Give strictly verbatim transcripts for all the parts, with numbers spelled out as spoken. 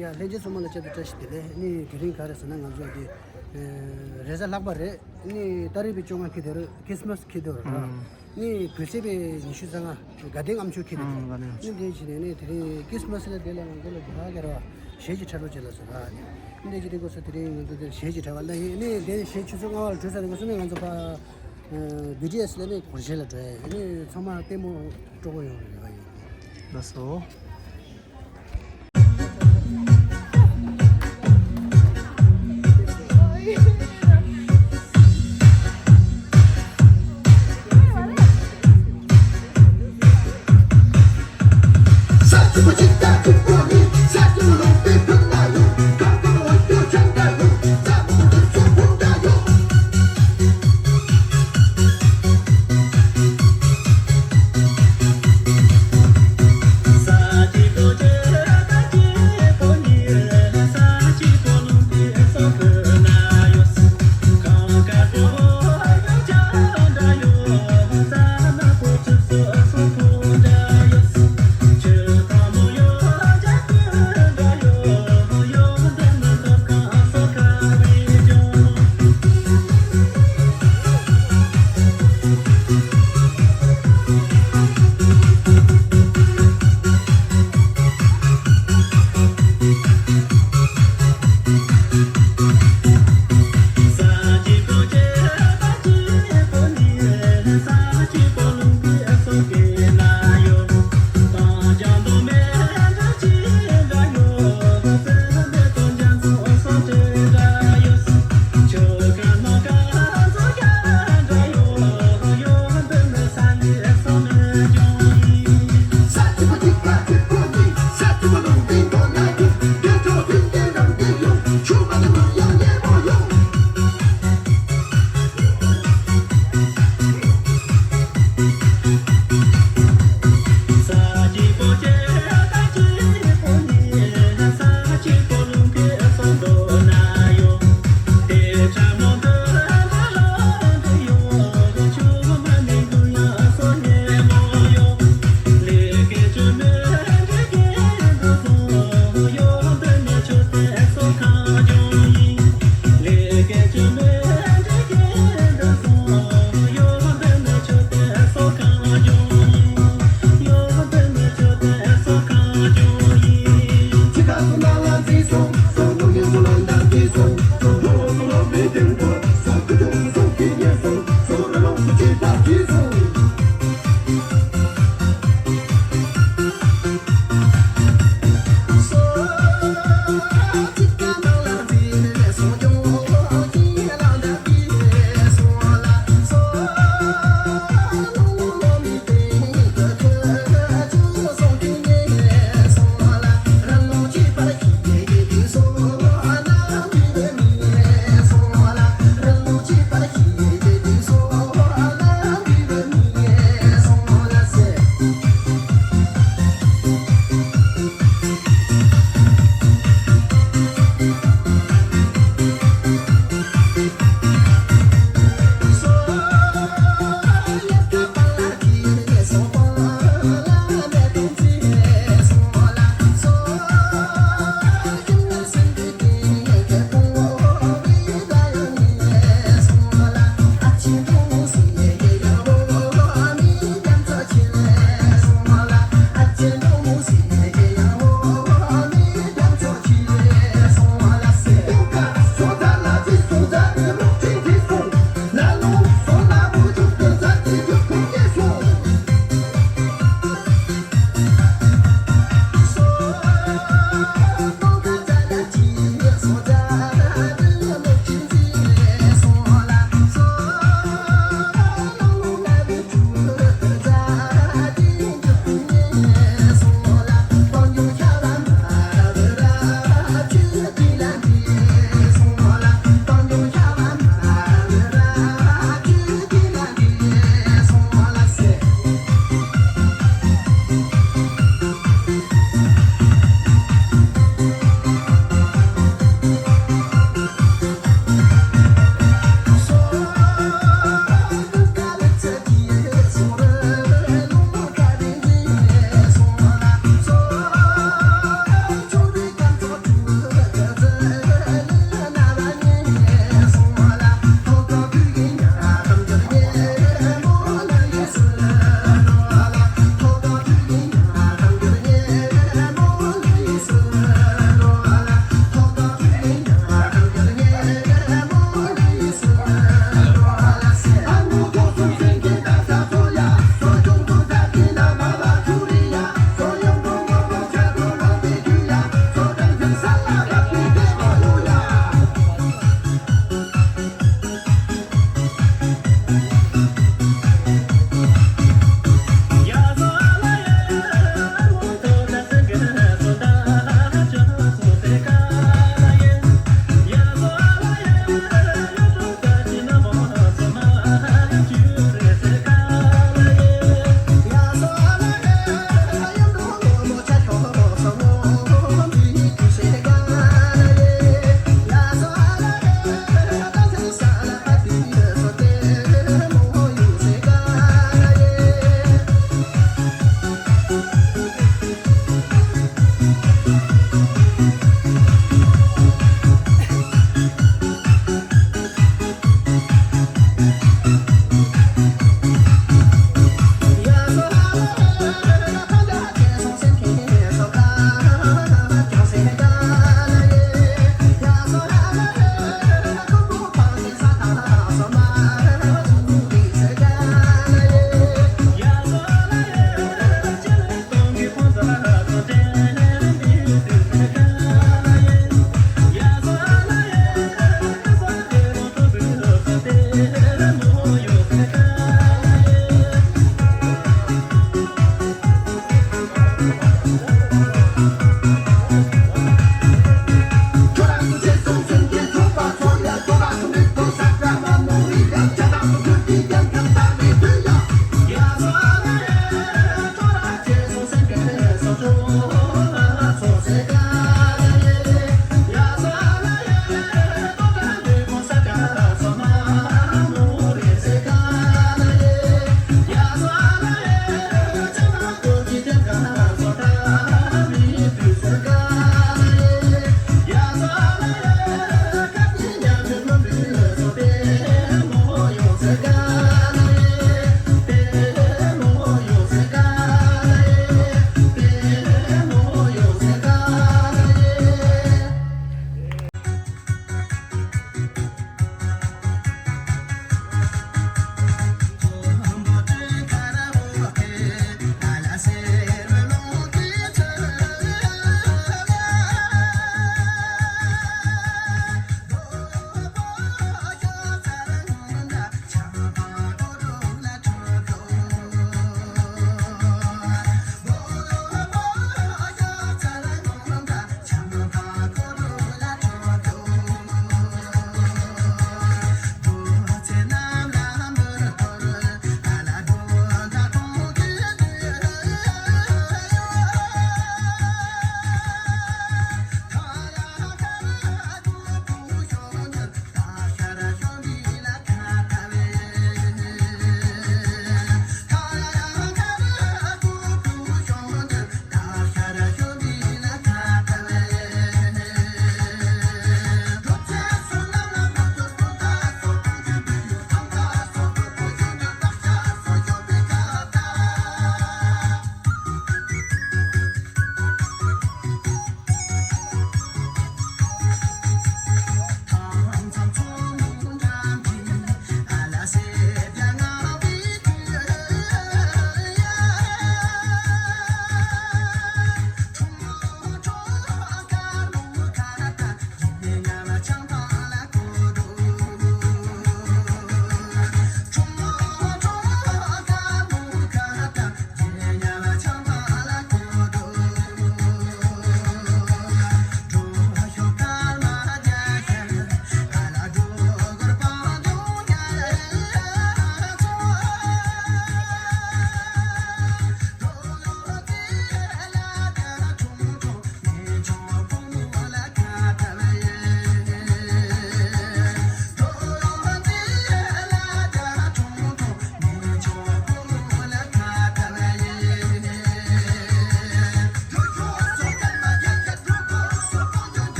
ཡ་ལྷན་རྒྱས་ཚང་མ་ལ་བཅར་དུ་བཀྲ་ཤིས་བདེ་ལེགས། ནི་དེ་རིང་ག་རེ་ཟེར་ན་ང་ཚོ་དེ་རེས་གཟའ་ལྷག་པ་རེད། ནི་ཏ་རིག་པའི་བཅོ་ལྔ་འཁེལ་དེ་རུ་ཁི་སི་མ་སི་འཁེལ་དེ་རུ་ར། ནི་གུང་སེང་པའི་ཉི་ཤུ་རྩ་ལྔ་དགའ་ལྡན་ལྔ་མཆོད་འཁེལ་དེ་རུ། ནི་དེ་བྱས་ནས་ནི་དེ་རིང་ཁི་སི་མ་སི་ལ་དེ་ལ་ང་ཚོ་ལ་དེ་ག་ག་ར་གཞས་ཀྱི་འཁྲབ་རོགས་བྱེད་ལ་ཟེར་ར། ནི་དེ་བྱས་དེ་གོ་ས་དེ་རིང་ང་ཚོ་དེ་གཞས་ཀྱི་འཁྲབ་པ་ལ་ཡིན། ནི་དེ་གཞས་ཆུ་ཚོད་ལྔ་པ་ལ་གྲོལ་ས་དེ་གོ་ས་ནི་ང་ཚོ་ཕ་བི་ཊི་ཨེ་སི་ལ་ནི་སྒོར་གཞས་ལ་འགྲོ་ཡ་ཡིན། ནི་ཚང་མ་ལྟད་མོ་སྤྲོ་པོ་ཡོང་རེ་བ་ཡིན། ལགས་སོ།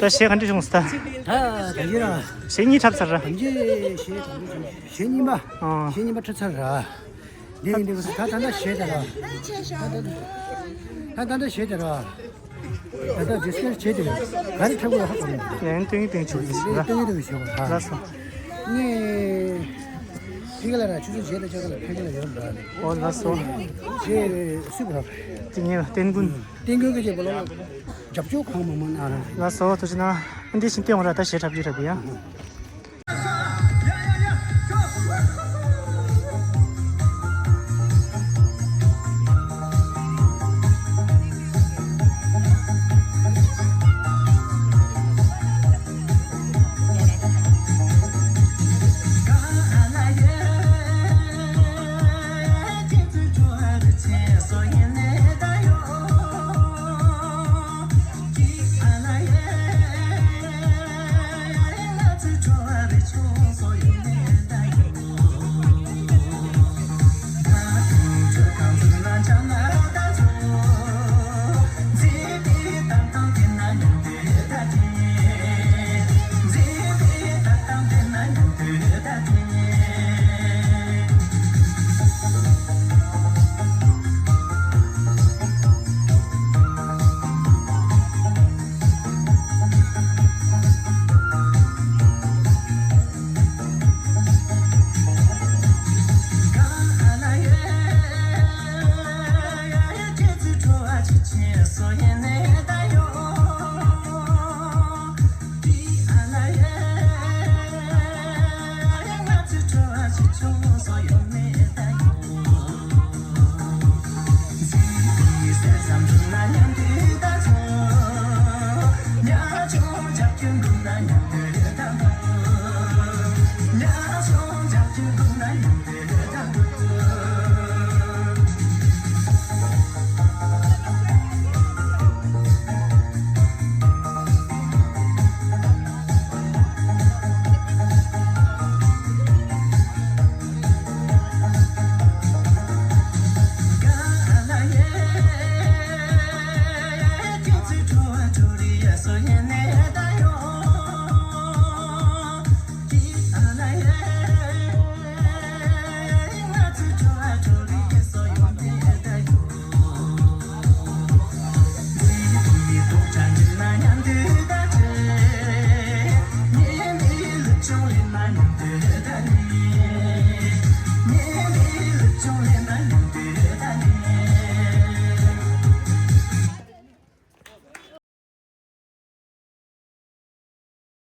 ད་གཞས་ག་འདྲ་བྱུང་སོང་ད། ད་ད་ཡིན་ར། གཞས་གཉིས་འཁྲབ་ཚར་ར། གཞས་གཞས་གཉིས་པ། ཨ། གཞས་གཉིས་པ་འཁྲབ་ཚར་ར། འདི་ནི་འདི་ད་ད་ད་གཞས་ད་ར། ད་ད་ད་གཞས་ད་ར། ད་ད་ཌི་སི་ཀ་བྱས་ཏེ་ག་རེ་འཁྲབ་དགོས་ཧ་གོ་མི་འདུག་ཡང་སྟོན་གྱི་སྟོན་གྱི་བྱེད་དགོས་ཟེར་ར། སྟོན་གྱི་སྟོན་གྱི་བྱེད་དགོས་ཧ། ལགས་སོ། ངས་ཕ་གི་ལ་ར་ཆུ་ཚོད་བརྒྱད་དང་ཕྱེད་ཀ་ལ་ཕ་གི་ལ་ཡོད་ར། ཨོ་ལགས་སོ། ཞེས་སུ་བ། དེ་ངས་བསྟན་ཀུན། བསྟན་ཀུན་གྱི་རྗེས་པ་ལ་རྒྱབ་སྐྱོར་གང་མང་མང་གནང་ར། ལགས་སོ་ཐུགས་རྗེ་གནང་། འདི་བཞིན་བསྟན་འོང་ར། ད་གཞས་འཁྲབ་རྒྱུ་འཁྲབ་ཡ།